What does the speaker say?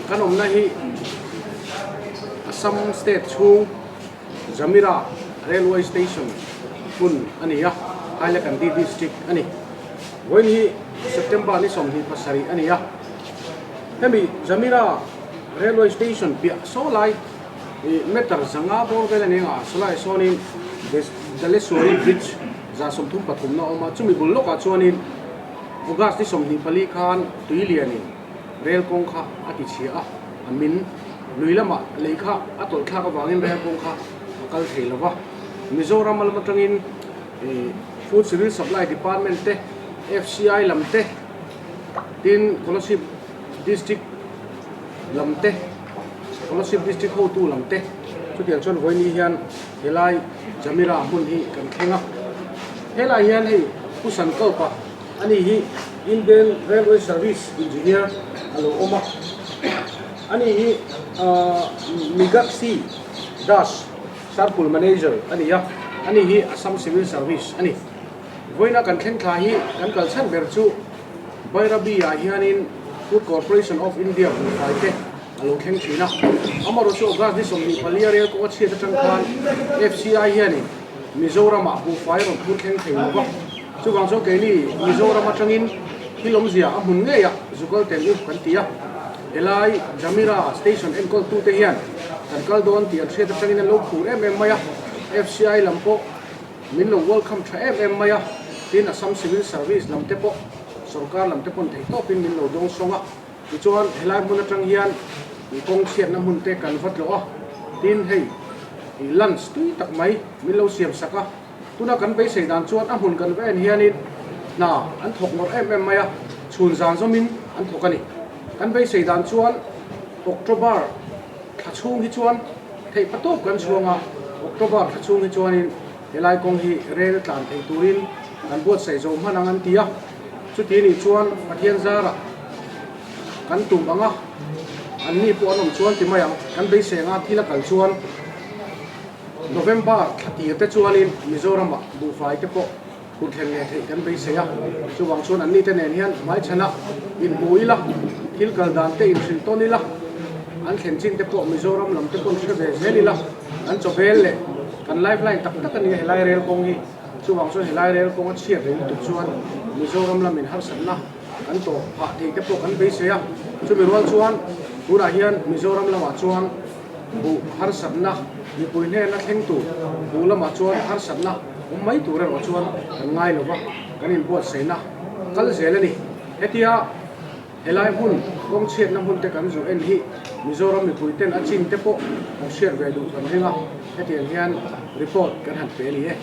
Kan awmna hi Assam state chhung Jamira railway station hmun a ni a, Hailakandi district a ni. Vawiin hi September ni 27 a ni a, hemi Jamira railway station piah saw lai meter 500 bawr vel a ni ang a, sawlaiah sawnin Daleswari bridge 133 na a awm a, chumi bul lawkah chuanin August ni 24 khan tui lianin Rel kawng kha a ti chhia a, a min lui lamah lei kha a tawlh thlak avangin rel kawng kha a kal thei lo va. Mizoram a lam atangin Food Civil Supply Department te, FCI lam te, tin Kolasib District lam te, Kolasib District hotu lam te chutiang chuan vawiin hian helai Jamira hmun hi kan thleng a. Helai hian hei Pu Sankalpa Ani hi Indian Railway Service Engineer a lo awm a. Ani hi Migakshi Das Circle Manager a ni a, ani hi Assam Civil Service a ni. Vawiina kan thleng thla hi kan kal chhan ber chu Bairabi-ah hianin Food Corporation of India buhfai te a lo thleng thin a. Amaherawhchu August ni 24 rel kawng a chhiat atang khan FCI hianin Mizoramah buhfai a rawn phur thleng thei lo va. Chuvang chuan keini Mizoram atangin thil awmzia a hmun ngei a zukal tel u kan ti a. Helai Jamira station enkawltute hian kan kal dawn tih an hriat atangin an lo phur em em mai a. FCI lam pawh min lo welcome tha em em mai a. Tin Assam Civil Service lam te pawh sorkar lam te pawn theihtawpin min lo dawng sawng a. Tichuan helai hmun atang hian kawng chhiatna hmun te kan va tlawh a. Tin hei lunch tui tak mai min lo siam sak a. Tuna kan beisei dan chuan a hmun kan va en hianin hna an thawk ngawrh em em mai a, chhun zan zawmin an thawk a ni. Kan beisei dan chuan October thla chhung hi chuan theih patawp kan chhuang a, October thla chhung hi chuanin helai kawng hi rel tlan thei turin kan buatsaih zo hman ang an ti a. Chuti nih chuan Pathian zarah kan tum ang a, anni pawh an awm chuan ti mai ang, kan beisei anga thil a kal chuan. November thla tir te chuanin Mizoramah buhfai te pawh hun thlen leh theih kan beisei a, chuvang chuan anni te nen hian hmaichhana inhmu ila, thil kal dan te inhrilh tawn ila, an thlen chin te pawh Mizoram lam te pawn hre ve zel ila, kan chawbel leh kan lifeline tak tak a nia helai rel kawng hi, chuvang chuan helai rel kawng a chhiat reng lutuk chuan Mizoram lamin harsatna kan tawh phah thei te pawh kan beisei a, chumi rual chuan tunah hian Mizoram lamah chuan. Buh harsatna mipui hnena thleng tur buh lamah chuan harsatna awm mai tur erawh chuan kan ngai lo va, kan inbuatsaihna kal zel a ni. Hetia helai hmun kawng chhiatna hmun te kan zawh en hi Mizoram mipui ten a chin te pawh kan hriat ve duh kan ring a, hetiang hian report kan han pe a ni e.